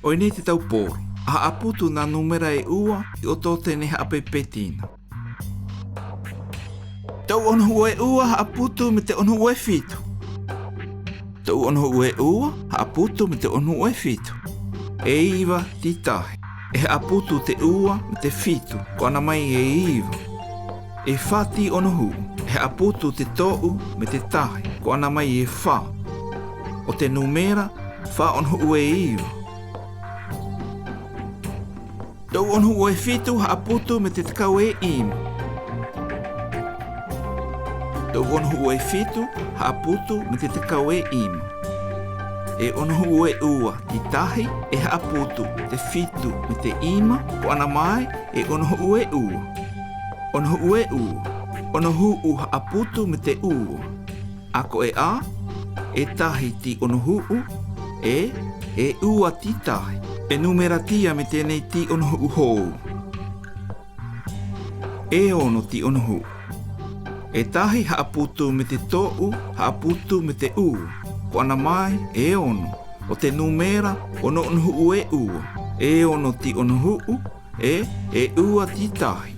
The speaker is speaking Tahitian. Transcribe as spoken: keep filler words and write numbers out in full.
ʻOia nei te taupōro, ʻa haʻaputu nā nūmera e ua i ʻō tō teie haʻapepetina. Tōʻu ʻōnahuʻu e ua haʻaputu mai te ʻōnahuʻu e fitu. Tōʻu ʻōnahuʻu e ua haʻaputu mai te ʻōnahuʻu e fitu. E iva tītahi. E haʻaputu te ua mai te fitu, ko ʻana mai e iva. E fā tī ʻōnahuʻu. E haʻaputu te tōʻu mai te tahi, ko ʻana mai e fā. ʻO te nūmera, fā ʻōnahuʻu e iva. Tōʻu ʻōnahuʻu e fitu haʻaputu mai te tekau e ʻima. Tōʻu ʻōnahuʻu e fitu haʻaputu mai te tekau e ʻima. E ʻōnahuʻu e ua tītahi, e haʻaputu te fitu mai te ʻima, ko ʻana mai e ʻōnahuʻu e ua. ʻŌnahuʻu e ua. ʻŌnahuʻu haʻaputu mai te ua. ʻĀkoʻe ā, e tahi tī ʻōnahuʻu, e, e ua tītahi. E nūmera tīa mai teie tī ʻōnahuʻu hou. E ono tī ʻōnahuʻu. E tahi haʻaputu mai te tōʻu, haʻaputu mai te ua. Ko ʻana mai e ono. ʻO te nūmera, ono ʻōnahuʻu e ua. E ono tī ʻōnahuʻu, e, e ua tītahi.